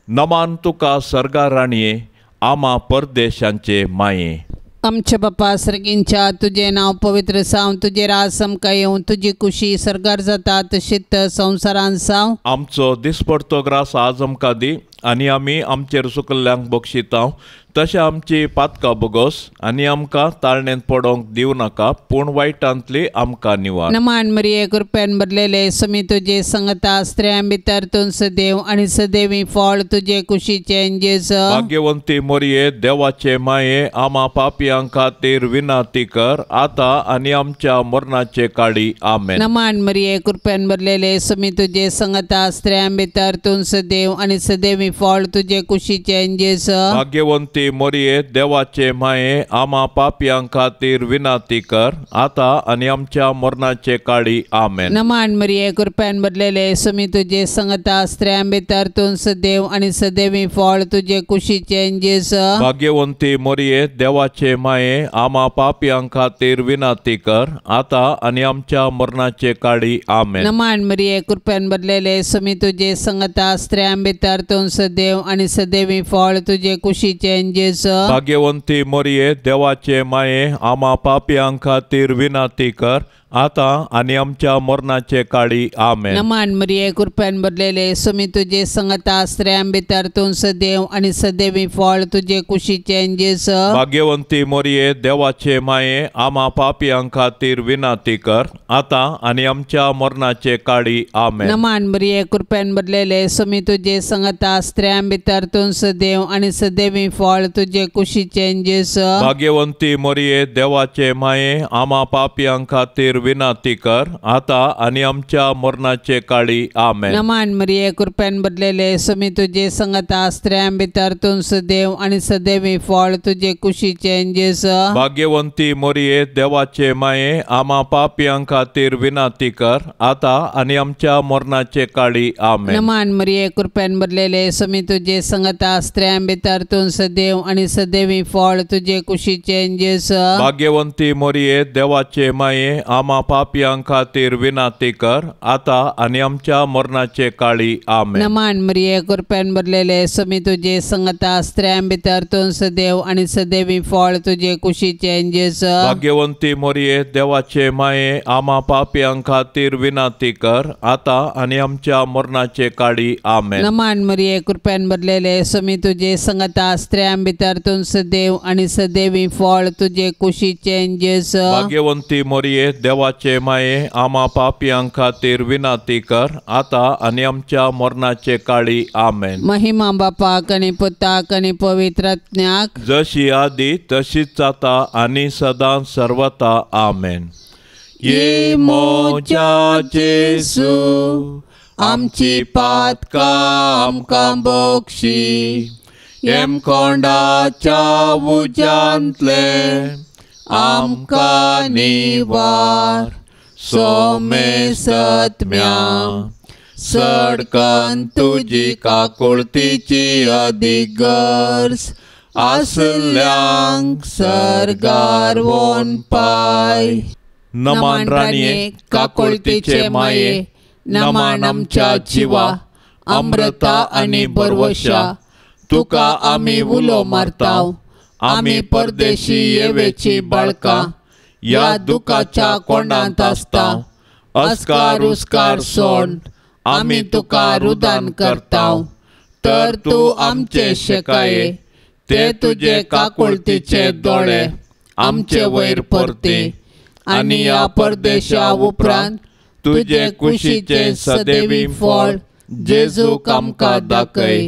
नमान तुका सर्गा राणये, आमा परदेशांचे माये। आमच्या बापा सर्गींच्या तुजें नांव पवित्र जावं, तुजें राज आमकां येवं, तुजी कुशी सर्गार जाता तशीच संवसारांत जावं। आमचो दिसपडतो ग्रास आज आमकां दी आनी आमी आमचेर चुकल्ल्यांक बक्षितांव तशें आमची पातकां बोगोस आनी आमकां ताळणेंत पडोवंक दिवं नाका पूण वायटांतली आमकां निवार। नमान मरिये कृपेन भरलेले समी तुजे संगता, स्त्रियां भितर तूं सदैव आनी सदैवी फळ तुजे कुशीचें जेजू। भाग्यवंती मरिये देवाचे माये आमा पापयां खातीर विनंती कर आतां आनी आमच्या मरणाचे काळी। आमेन। नमान मरिये कृपेन भरलेले समी तुजे संगता, स्त्रियां भितर तूं सदैव आनी सदैवी फळ तुजे कुशीचें जेजू। भाग्यवंती मरिये देवाचे माये आमा पापयां खातीर विनंती कर आतां आनी आमच्या मरणाचे काळी। आमेन। नमान मरिये कृपेन भरलेले समी तुजे संगता, स्त्रियां भितर तूं सदैव आनी सदैवी फळ तुजे कुशीचें जेजू। भाग्यवंती मरिये देवाचे माये आमा पापयां खातीर विनंती कर आतां आनी आमच्या मरणाचे काळी। आमेन। नमान मरिये कृपेन भरलेले समी तुजे संगता, स्त्रियां भितर तूं सदैव आनी सदैवी फळ तुजे कुशीचें जेजू। भाग्यवंती मरिये देवाचे माये आमा पापयां खातीर विनंती कर आतां आनी आमच्या मरणाचे काळी। आमेन। नमान मरिये कृपेन भरलेले समी तुजे संगता, स्त्रियां भितर तूं सदैव आनी सदैवी फळ तुजे कुशीचें जेजू। भाग्यवंती मरिये देवाचे माये आमा पापयां खातीर विनंती कर आतां आनी आमच्या मरणाचे काळी। आमेन। नमान मरिये कृपेन भरलेले समी तुजे संगता, स्त्रियां भितर तूं सदैव आनी सदैवी फळ तुजे कुशीचें जेजू। भाग्यवंती मरिये देवाचे माये आमा पापयां खातीर विनंती कर आतां आनी आमच्या मरणाचे काळी। आमेन। नमान मरिये कृपेन भरलेले समी तुजे संगता, स्त्रियां भितर तूं सदैव आनी सदैवी फळ तुजे कुशीचें जेजू। भाग्यवंती मरिये देवाचे माये आमा पापयां खातीर विनंती कर आतां आनी आमच्या मरणाचे काळी। आमेन। नमान मरिये कृपेन भरलेले समी तुजे संगता, स्त्रियां भितर तूं सदैव आनी सदैवी फळ तुजे कुशीचें जेजू। भाग्यवंती मरिये देवाचे माये आमा पापयां खातीर विनंती कर आतां आनी आमच्या मरणाचे काळी। आमेन। नमान मरिये कृपेन भरलेले समी तुजे संगता, स्त्रियां भितर तूं सदैव आनी सदैवी फळ तुजे कुशीचें जेजू। भाग्यवंती मरिये देवाचे माये आमा पापयां खातीर विनंती कर आतां आनी आमच्या मरणाचे काळी। आमेन। नमान मरिये कृपेन भरलेले समी तुजे संगता, स्त्रियां भितर तूं सदैव आनी सदैवी फळ तुजे कुशीचें जेजू। भाग्यवंती मरिये देवाचे माये आमा पापयां खातीर विनंती कर आतां आनी आमच्या मरणाचे काळी। आमेन। महिमा बापाक आनी पुताक आनी पवित्र आत्म्याक, जशी आदी तशीच आतां आनी सदां सर्वता। आमेन। ये मोजा जेसू आमची पातकां आमकां बक्षी, येमकोंडाच्या उज्यांतले आमकां निवार, सोमे सत्म्या सडकन तुजी काकुळतीची अदीक गरज आसल्यांक सर्गार वोन पाय। नमान राणये काकुळतीचे माये, नमान आमच्या जिवा अमृता आनी बरवशा, तुका आमी उलो मारताव, आमी परदेशी येवेची बाळकां ह्या दुखाच्या कोंडांत आसता, अस्कार उस्कार सोड आमी तुका रुदान करताव, तर तूं आमचे शेकाये ते तुजे काकुळतीचे दोळे आमचे वयर परते आनी ह्या परदेशा उपरांत तुजे कुशीचे सदैवी फळ जेजूक आमकां दाखय।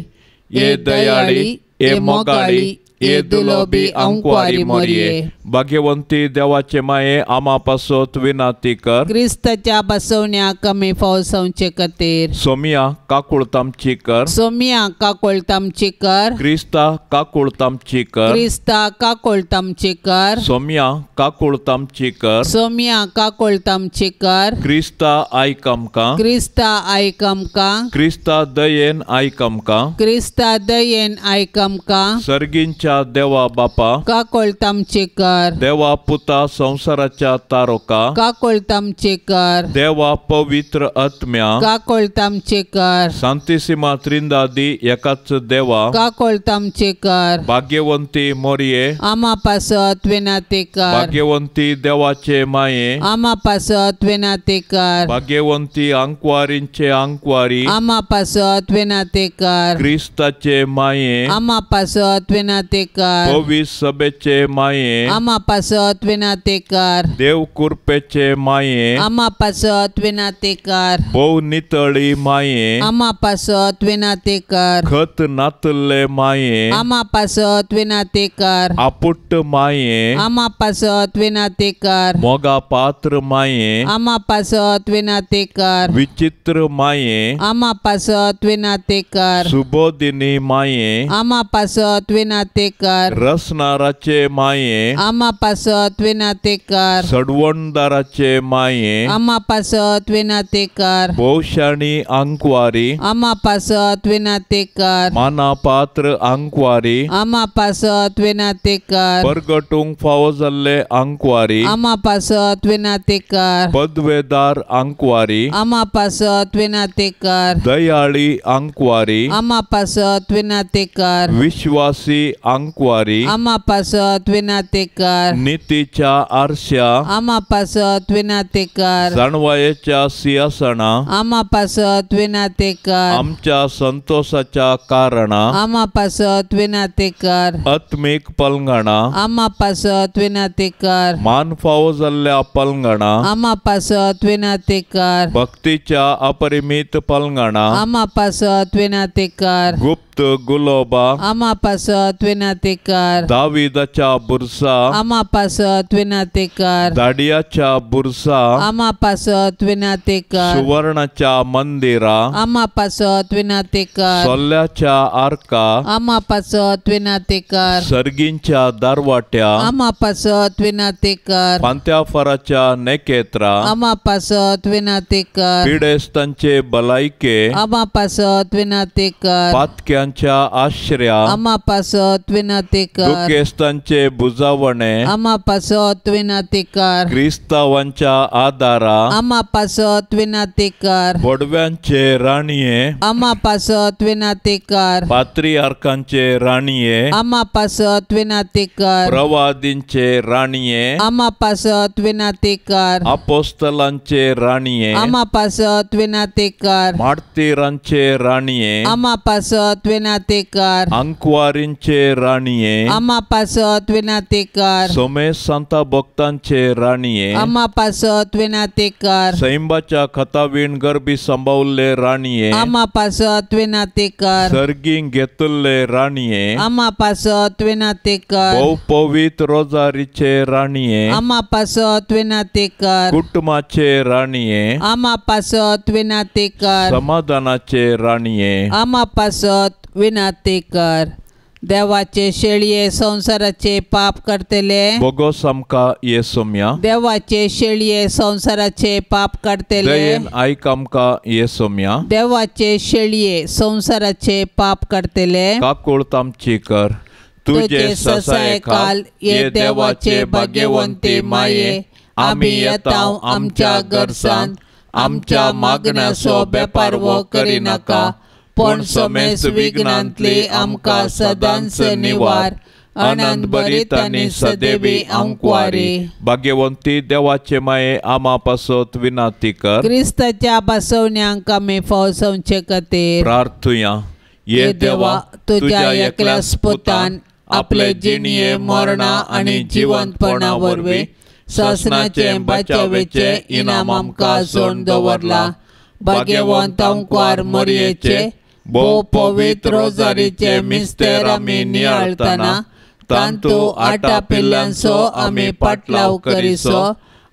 ये दयाळी, ये मोगाळी, ये दुलोबी अंकवारी मोरये। भाग्यवंती देवाचे माये आमा पासत विनंती कर, क्रिस्ताच्या बसवण्या कमी फावसांचे खातीर। सोमिया काकुळतामची कर, सोमिया काकुळतामची कर, क्रिस्ता काकुळतामची कर, क्रिस्ता काकुळतामची कर, सोमिया काकुळतामची कर, सोमिया काकुळतामची कर, क्रिस्ता आयक आमकां, क्रिस्ता आयक आमकां, क्रिस्ता दयेन आयक आमकां, क्रिस्ता दयेन आयक आमकां। सर्गींच्या आमच्या देवा बापा काकोळत आमची कर। देवा पुता संवसाराच्या तारोका काकोळत आमची कर। देवा पवित्र आत्म्या काकोळत आमची कर। सांतिसिमा त्रिंदादी एकाच देवा काकोळत आमची कर। भाग्यवंती मोरये आमा पासत विनाती कर। भाग्यवंती देवाचे माये आमा पासत विनाती कर। भाग्यवंती आंकवारींचे आंकवारी आमा पासत विनाती कर। क्रिस्ताचे माये आमा पासत विनाती कर। पवित्र सभेचे माये आमा पासत विनाती कर। देव कृपेचे माये आमा पासत विनाती कर। भोव नितळी माये आमा पासत विनाती कर। खत नातल्ले माये आमा पासत विनाती कर। आपुट्ट माये आमा पासत विनाती कर। मोगा पात्र माये आमा पासत विनाती कर। विचित्र माये आमा पासत विनाती कर। सुबोधिनी माये आमा पासत विनाती कर। रसनाराचे माये आमा पासत विनाती कर। सडवणदाराचे माये आमा पासत विनाती कर। भोवशाणी आंकवारी आमा पासत विनाती कर। माना पात्र आंकवारी आमा पासत विनाती कर। परगटूंक फावो जाल्ले आंकवारी आमा पासत विनाती कर। पदवेदार आंकवारी आमा पासत विनाती कर। दयाळी आंकवारी आमा पासत विनाती कर। विश्वासी आंकवारी आमा पासत विनाती कर। नितीच्या आरश्या आमा पासत विनाती कर। जाणवायेच्या सिंहासना आमा पासत विनाती कर। आमच्या संतोषाच्या कारणा आमा पासत विनाती कर। आत्मीक पलंगणा आमा पासत विनाती कर। मान फावो जाल्ल्या पलंगणा आमा पासत विनाती कर। भक्तीच्या अपरिमित पलंगणा आमा पासत विनाती कर। गुप्त गुलोबा आमा पासत विनाती कर। दाविदाच्या बुरसा आमा पासत विनाती कर। दाडियाच्या बुरसा आमा पासत विनाती कर। सुवर्णाच्या मंदिरा आमा पासत विनाती कर। सोल्याच्या आर्का आमा पासत विनाती कर। सर्गींच्या दारवाट्या आमा पासत विनाती कर। पांत्याफराच्या नेकेत्रा आमा पासत विनाती कर। पिडेस्तांचे भलायके आमा पासत विनाती कर। पातक्यांच्या आश्रया आमा पासत विनाती कर। दुखेस्तांचे बुजावणे आमा पासत विनाती कर। क्रिस्तावांच्या आदारा आमा पासत विनाती कर। बोडव्यांचे राणये आमा पासत विनाती कर। पात्रिआर्कांचे राणये आमा पासत विनाती कर। प्रवादींचे राणये आमा पासत विनाती कर। अपोस्तलांचे राणये आमा पासत विनाती कर। मार्तीरांचे राणये आमा पासत विनाती कर। आंकवारींचे राणये आमा पासत विनाती कर। सोमेश सांता भक्तांचे राणये आमा पासत विनाती कर। सैंबाच्या खतावीण गर्भी सांबावल्ले राणये आमा पासत विनाती कर। सर्गींक घेतल्ले राणये आमा पासत विनाती कर। भोव पवित्र रोजारीचे राणये आमा पासत विनाती कर। कुटुंबाचे राणये आमा पासत विनाती कर। समाधानाचे राणये आमा पासत विनाती कर। देवाचे शेळये संवसाराचे पाप करतले बोगोस आमकां ये सोम्या। देवाचे शेळये संवसाराचे पाप करतले दयेन आयक आमकां ये सोम्या। देवाचे शेळये संवसाराचे पाप करतले काकूळत आमची कर। तुझे ससायकाल ये देवाचे भाग्यवंती माये आमी येता आमच्या गरजांत आमच्या मागण्याचो बेपारवो करिनाका पण समेस विघ्नांतली आमकां सदांच निवार। आनंद भरीत आनी सदैवी आंकवारी। भाग्यवंती देवाचे माये आमा पासत विनाती कर। क्रिस्ताच्या बसवण्यांक आमी फौसवचे खातीर प्रार्थुया। ये देवा तुझ्या एकल्याच पुतान आपले जिणये मरणा आनी जिवंतपणा वरवीं सासणाचे बचावेचे इनाम आमकां जोडून दवरला। भाग्यवंत आंकवार मोरयेचे भोव पवित्र रोजारीचे मिस्तेर आमी नियाळतना तांतू आटा पिल्ल्यांचो आमी पाटलाव करिसो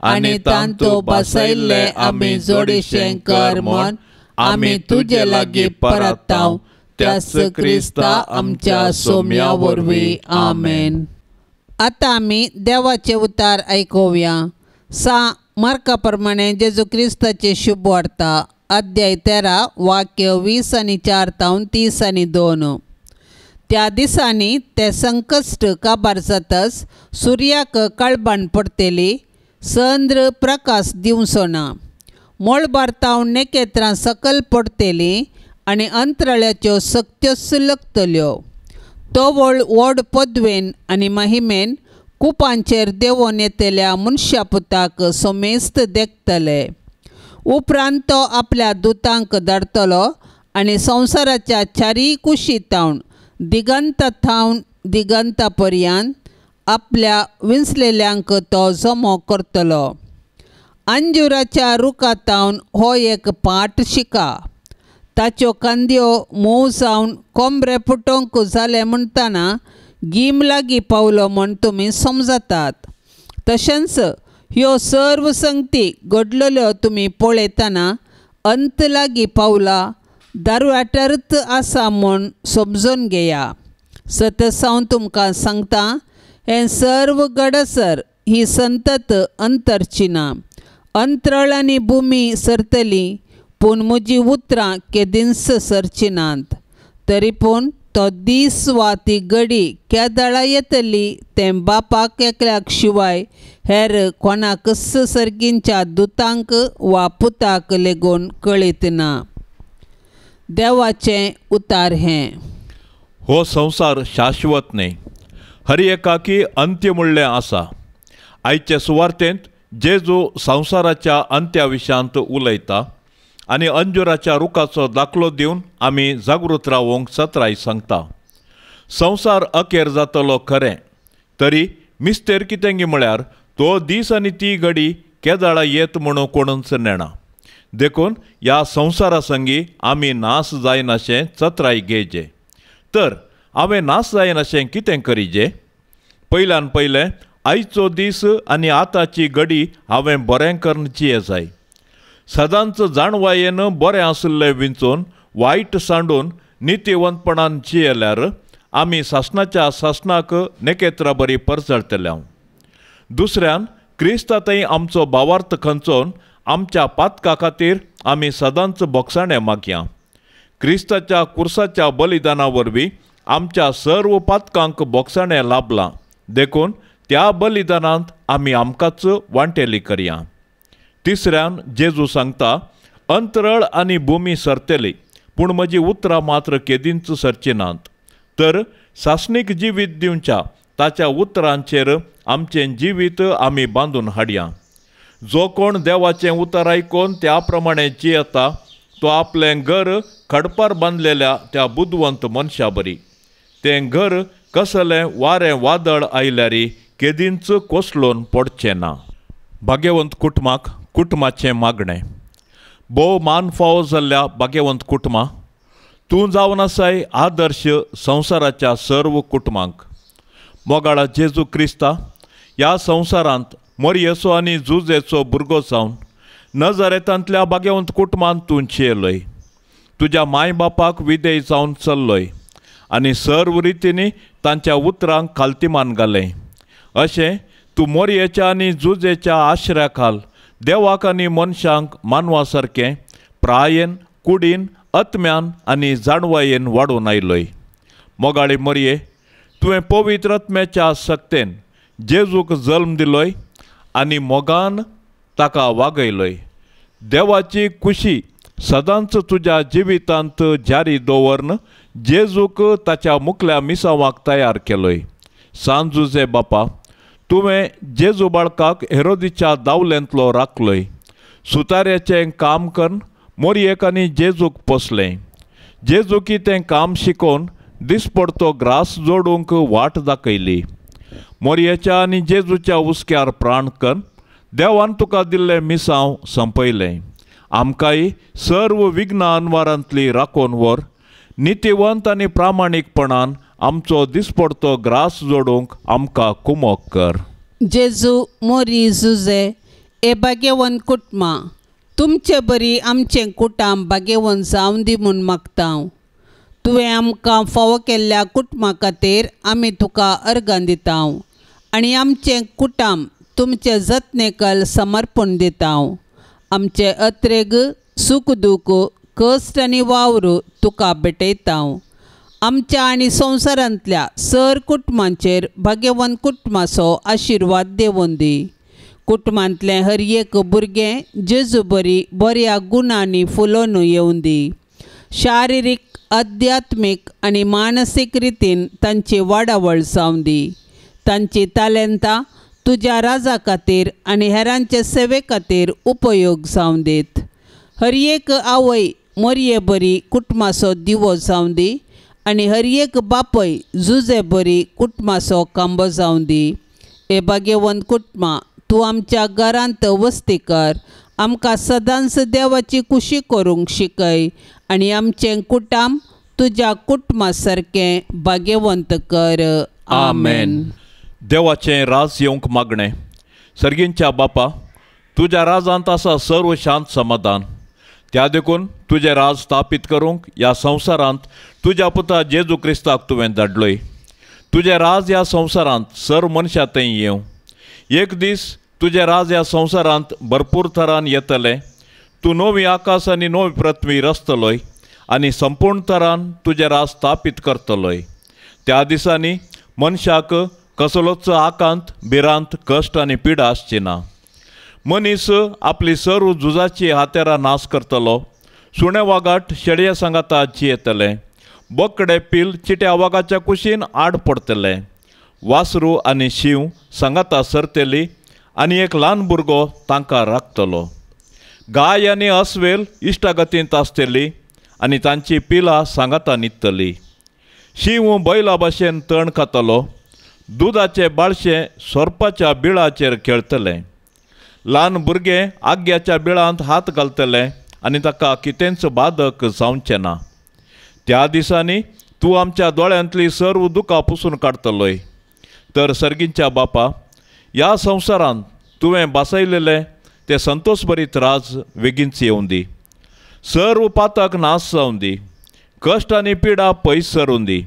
आनी तांतू बसयल्ले आमी जोडीशें कर म्हूण आमी तुजे लागीं परताव त्याच क्रिस्ता आमच्या सोम्या वरवीं आमेन। आतां आमी देवाचे उतार आयकुया। सा मार्का प्रमाणे जेजू क्रिस्ताचे शुभ वार्ता अध्याय 13 वाक्य 20 आनी 4 तावन 30 आनी 2। त्या दिसांनी ते संकश्ट काबार जातच सुर्याक काळबाण पडटली, चंद्र प्रकाश दिवचो ना, मळबार तावन नखेत्रां सकयल पडटलीं आनी अंतराळ्याच्यो सक्त्यो सुलगतल्यो. तोवळ व्हड पदवेन आनी महिमेन कुपांचेर देंवोन येतल्या मनशा पुताक समेस्त देखतले. उपरांत तो आपल्या दुतांक धाडटलो आनी संवसाराच्या चारीय कुशी थावन दिगंता थावन दिगंता पर्यंत आपल्या विंचलेल्यांक तो जमो करतलो. अंजुराच्या रुखा थावन हो एक पाठ शिका. ताच्यो कांद्यो मोव जावन कोंबरे फुटोवंक जाले म्हणटना गीम लागीं पावलो म्हूण तुमी समजतात. तशेंच ह्यो सर्व संगती घडलेल्यो तुमी पळयतना अंत लागीं पावला, दारवाटारच आसा म्हूण समजून घेया. सतत हांव तुमकां सांगता, हें सर्व घडसर ही संतत अंतरची ना. अंतराळ आनी भुमी सरतली, पूण म्हजी उतरां केदींच सरची नात. तरी पूण तो दीस वा ती घडी केदळा येतली तें बापाक एकल्याक शिवाय हेर कोणाकच सर्गींच्या दुतांक वा पुताक लेगून कळीत ना. देवाचें उतार हें. हो संवसार शाश्वत न्हय, हर एकाकी अंत्य म्हणलें आसा. आयचे सुवार्तेंत जेजू संवसाराच्या अंत्या विशयांत उलयता आनी अंजुराच्या रुखाचो दाखलो दिवन आमी जागृत रावंक सत्राय सांगता. संवसार अखेर जातलो खरें, तरी मिस्तेर कितेंगी म्हळ्यार तो दीस आनी ती घडी केदाळा येत म्हणून कोणूच नेणा. देखून ह्या संवसारा संगी आमी नास जायनाशें चत्राय घेयचे. तर हांवें नास जायनाशें कितें करीजे? पयल्यान पयलें आयचो दीस आनी आतांची घडी हांवें बरें करून जिये जाय. सदांच जाणवायेन बरें आशिल्लें विंचून वायट सांडून नितीवंतपणान जियेल्यार आमी सासणाच्या सासणाक नखेत्रा बरी परजळटले. दुसऱ्यान क्रिस्ता थंय आमचो भावार्थ खंचोवन आमच्या पातका खातीर आमी सदांच बोगसाणें मागया. क्रिस्ताच्या कुर्साच्या बलिदाना वरवीं आमच्या सर्व पातकांक बोगसाणें लाभलां, देखून त्या बलिदानांत आमी आमकांच वांटेली करया. तिसऱ्यान जेजू सांगता, अंतरळ आनी भुमी सरतली, पूण म्हजी उतरां मात्र केदींच सरची नात. तर सासणीक जिवीत दिवच्या ताच्या उतरांचेर आमचें जिवीत आमी बांदून हाडया. जो कोण देवाचें उतर आयकून त्या प्रमाणे जियेता तो आपलें घर खडपार बांदलेल्या त्या बुदवंत मनशा बरी. तें घर कसलें वारें वादळ आयल्यारी केदींच कोसळून पडचें ना. भाग्यवंत कुटुंबाक कुटुंबाचें मागणें. भोव मान फावो जाल्ल्या भाग्यवंत कुटुंबा, तूं जावन आसाय आदर्श संवसाराच्या सर्व कुटुंबांक. मोगाळा जेजू क्रिस्ता, ह्या संवसारांत मोरयेचो आनी जुजेचो भुरगो जावन नजरेतांतल्या भाग्यवंत कुटुंबांत तूं जियेलोय. तुज्या माय बापाक विधेय जावन चल्लोय आनी सर्व रितींनी तांच्या उतरांक खालतीमान घालें. अशें तूं मोरयेच्या आनी जुजेच्या आश्र्या खाल देवाक आनी मनशांक मानवा सारकें प्रायेन, कुडीन, आत्म्यान आनी जाणवायेन वाडून आयलोय. मोगाळी मोरये, तुवें पवित्र आत्म्याच्या सक्तेन जेजूक जल्म दिलोय आनी मोगान ताका वागयलोय. देवाची खुशी सदांच तुज्या जिवितांत जारी दवरन जेजूक ताच्या मुखल्या मिसांवाक तयार केलोय. सांत जुजे बापा, तुवें जेजू बाळकाक हेरोदीच्या दावलेंतलो राखलोय. सुताऱ्याचें काम करून मोरयेक आनी जेजूक पोसलें. जेजूकी तें काम शिकोवन दिसपडतो ग्रास जोडूंक वाट दाखयली. मोरयेच्या आनी जेजूच्या हुस्क्यार प्राण करून देवान तुका दिल्लें मिसांव संपयलें. आमकांय सर्व विघ्न अनवारांतली राखून व्हर. नितीवंत आनी प्रामाणीकपणान आमचो दिसपडतो ग्रास जोडूंक आमकां कुमोक कर. जेजू, मोरी, जुजे हे भाग्यवंत कुटुंबां, तुमचे बरी आमचें कुटुंब भाग्यवंत जावन दी म्हूण मागता. तुवें आमकां फावो केल्ल्या कुटुंबा खातीर आमी तुका अर्गां दिता आनी आमचें कुटुंब तुमचे जतनेकल समर्पण दिता. आमचे अत्रेग, सूख दूख, कश्ट आनी वावर तुका भेटयता. आमच्या आनी संवसारांतल्या सर कुटुंबांचेर भाग्यवंत कुटुंबाचो आशिर्वाद देवून दी. कुटुंबांतलें हर एक भुरगें जेजू बरी बऱ्या गुणांनी फुलोवन येवन दी. शारिरीक, आध्यात्मीक आनी मानसीक रितीन तांची वाडावळ जावं दी. तांची तालेंतां तुज्या राजा खातीर आनी हेरांचे सेवे खातीर उपयोग जावं दीत. हर एक आवय मोरये बरी कुटुंबाचो दिवो जावं दी आनी हर एक बापय जुजे बरी कुटुंबाचो कांबो जावं दी. हे भाग्यवंत कुटुंबां, तूं आमच्या घरांत वस्ती कर. आमकां सदांच देवाची खुशी करूंक शिकय आनी आमचें कुटुंब तुज्या कुटुंबा सारकें भाग्यवंत कर. आमेन. देवाचें राज येवंक मागणें. सर्गींच्या बापा, तुज्या राजांत आसा सर्व शांत समाधान. त्या देखून तुजें राज स्थापीत करूंक ह्या संवसारांत तुज्या पुता जेजू क्रिस्ताक तुवें धाडलोय. तुजें राज ह्या संवसारांत सर्व मनशां थंय येवं. एक दीस तुजें राज ह्या संवसारांत भरपूर थरान येतलें. तूं नवी आकाश आनी नवी पृथ्वी रचतलोय आनी संपूर्ण थरान तुजें राज स्थापीत करतलोय. त्या दिसांनी मनशाक कसलोच आकांत, भिरांत, कश्ट आनी पिडा आसची ना. मनीस आपली सर्व झुजाची हातेरां नाश करतलो. सुणे वागाट शेळये सांगाता जियेतले. बोकडे पील चिट्या वागाच्या कुशीन आड पडटले. वासरू आनी शींव सांगाता सरतली आनी एक ल्हान भुरगो तांकां राखतलो. गाय आनी अस्वेल इश्टागतींत आसतली आनी तांची पिलां सांगाता न्हिदतली. शींव बैला भाशेन तण खातलो. दुदाचे बाळशे सोरपाच्या बिळाचेर खेळटले. ल्हान भुरगें आग्याच्या बिळांत हात घालतले आनी ताका कितेंच बादक जावचें ना. त्या दिसांनी तूं आमच्या दोळ्यांतली सर्व दुकां पुसून काडटलोय. तर सर्गींच्या बापा, ह्या संवसारांत तुवें बासयलेलें तें संतोशभरीत राज वेगींच येवं दी. सर्व पातक नाश जावं दी. कश्ट आनी पिडा पयस सरून दी.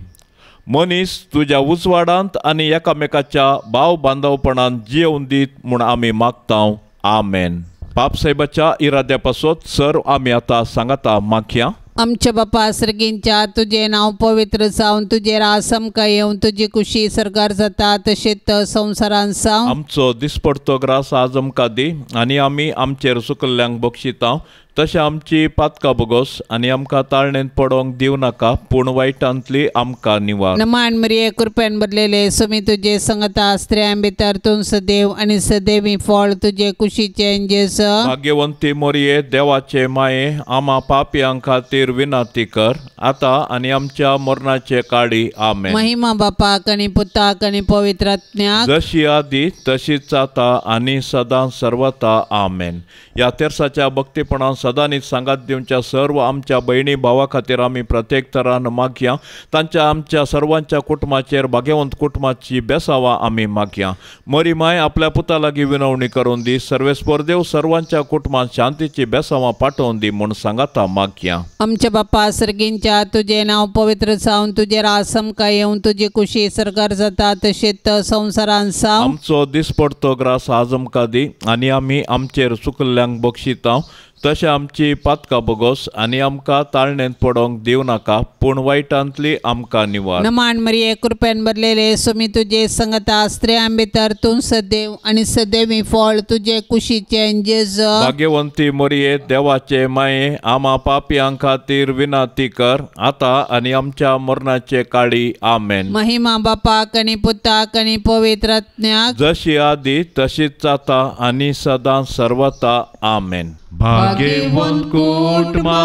मनीस तुज्या उजवाडांत आनी एकामेकाच्या भाव बांदवपणान जियोवन दीत म्हूण आमी मागता. आमेन. पापसाहेबाच्या इराद्या पासत सर आमी आतां सांगाता मागया. आमच्या बापा सर्गींच्या, तुजें नांव पवित्र जावन तुजें राज आमकां येवन तुजी खुशी सरकार जाता तशेंच संवसारांत जावं. आमचो दिसपडतो ग्रास आज आमकां दी आनी आमी आमचेर सुकल्ल्यांक बक्षिता तशें आमची पातकां बोगोस आनी आमकां ताळणेंत पडोंक दिवं नाका, पूण वायटांतली आमकां निवार. नमान मरिये, कृपेन भरलेले, सुमी तुजे संगता, स्त्रियां भितर तूं सदैव आनी सदैवी फळ तुजे कुशीचें जेजू. भाग्यवंती मोरये, देवाचे माये, आमा पापयां खातीर विनंती कर आतां आनी आमच्या मरणाचे काळी. आमेन. महिमा बापाक आनी पुताक आनी पवित्र आत्म्याक, जशी आदी तशीच आतां आनी सदां सर्वता. आमेन. ह्या तेर्साच्या भक्तीपणान सदांनीच सांगात दिवच्या सर्व आमच्या भयणी भावा खातीर आमी प्रत्येक तरान मागया. तांच्या आमच्या सर्वांच्या कुटुंबाचेर भाग्यवंत कुटुंबाची बेसावा आमी मागया. मरी माय आपल्या पुता लागीं विनवणी करून दी. सर्वेस्पर देव सर्वांच्या कुटुंबात शांतीची बेसावां पाठोवन दी म्हूण सांगाता मागया. आमच्या बापा सर्गींच्या, तुजें नांव पवित्र जावन तुजें राज आमकां येवन तुजी खुशी सरकार जाता तशेंच संवसारांत जावं. आमचो दिसपडतो ग्रास आज आमकां दी आनी आमी आमचेर चुकल्ल्यांक बक्षिता तशें आमची पातकां बोगोस आनी आमकां ताळणेंत पडोंक दिवं नाका, पूण वायटांतली आमकां निवार. नमान मरिये, कृपेन भरलेले, सुमी तुजे संगता, स्त्रियां भितर तूं सदैव आनी सदैवी फळ तुजे कुशीचें जेजू. भाग्यवंती मरिये, देवाचे माये, आमा पापयां खातीर विनंती कर आतां आनी आमच्या मरणाचे काळी. आमेन. महिमा बापाक आनी पुताक आनी पवित्र आत्म्याक, जशी आदी तशीच आतां आनी सदां सर्वता. आमेन. भाग्यवंत कुटुंबा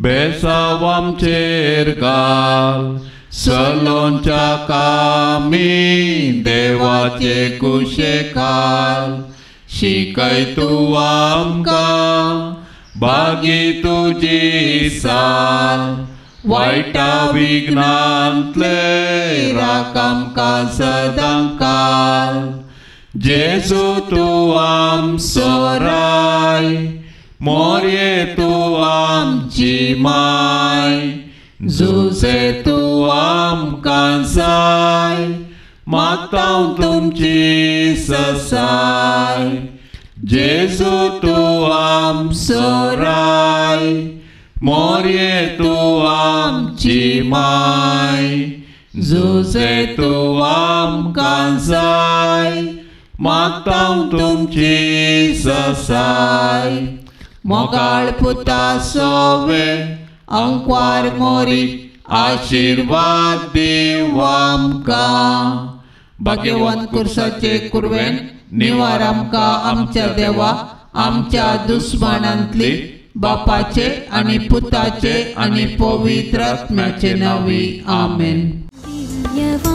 बेसाव आमचेर घाल, सलोंच्या कामी देवाचे कुशेखाल, शिकय तूं आमकां भागी तुजी साल, वायटा विघ्नांतले राख आमकां सदां काल. जेजू तूं आमचो राय, मोरये तूं आमची माय, जुजे तूं आमकां जाय, मागता तुमची ससाय. जेजू तूं आमचो राय, मोरये तूं आमची माय, जुजे तूं आमकां जाय, मागता तुमची ससाय. मोगाळ पुता सोवे अंकवार मोरी आशीर्वाद दीव आमकां. भाग्यवंत कुर्साचे कुरवेन निवार आमकां आमच्या देवा आमच्या दुस्मानांतली बापाचे आनी पुताचे आनी पवित्र आत्म्याचे नांवी. आमेन. दिव्य